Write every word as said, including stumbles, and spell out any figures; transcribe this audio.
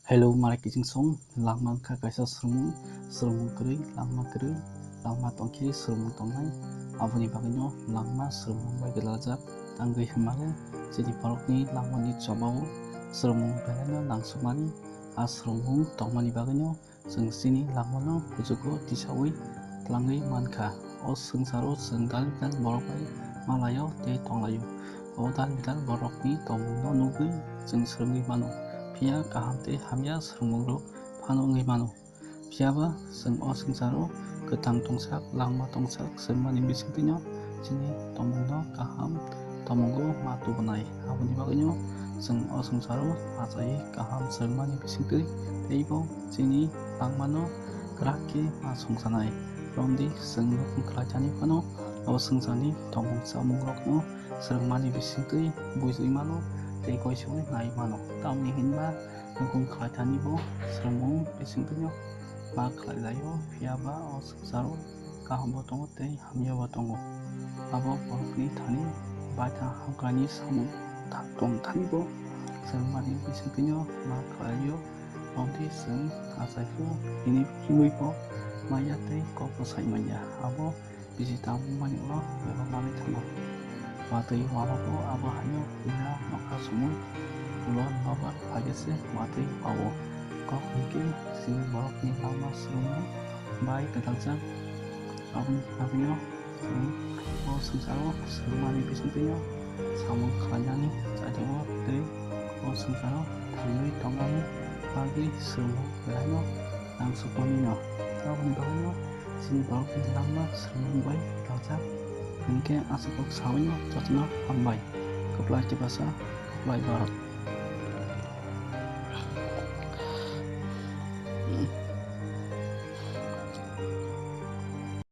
Hello, mara kiching song, langma wngkha kaisa swrwngmung, swrwngmung kwrwi, langma kwrwi, langma tongkhe swrwngmung tongnai, aboni bagwino langma swrwngmung bai gwdalajak tangwi hwnmale, chini borokni langmani chobao swrwngmung belaino nangsukmani, a swrwngmung tongmani bagwino chwng chini langmano kuchugo tisaui tlangwi mankha. O swngcharo chwng dal bidal borok bai malaio tei tonglaio. O dal bidal borokni tongmungno nugwi chwng swrwngwi mano, phiya kaham tei hamya swrwngmungrok phano wngwi mano. Phiyaba chwng o swngcharo kwthang tongsak, langma tongsak swrwngmani bisingtwino chini tongmungno kaham tongmungo ma tubunai. Aboni bagwino chwng o swngcharo achai kaham swrwngmani bisingtwi teibo chini langmano kwrak khe ma songsanai. Romdi chwng nukhung khlaithani phano o swngcharni tongmung chamungrokno swrwngmani bisingtwi bujui mano tei koisoui nai mano. Tamni hinba nukhung khlaithanibo swrwngmung bisingtwino ma khlai laio, phiyaba o swngcharo kahambo tongo tei hamyabo tongo. Abo borokni thani baithang hamkraini samung tong thanibo swrwngmani bisingtwino ma khlaio. Romdi chwng achaikhe himwi bo maya tei kokbo sai manya. Abo bisi tangmani ulo bebak manwi thango. Watwi warogo abo haino puila nokha sumui ulo nobar phaikhe se watwi wao. Kok hinkhe chini borokni langma swrwngmung bai gwdaljak. Aboni bagwino chwng o swngcharo swrwngmani bisingtwino samung khlainani chajago tei o swngcharo thangwi tongnani bagwi swrwngmung belaino nangsukmanino. Aboni bagwino chini borokni langma swrwngmung bai gwdaljak. Hinkhe aswk kok saui jotono hambai. Kwplai Tiprasa, kwplai Bharat.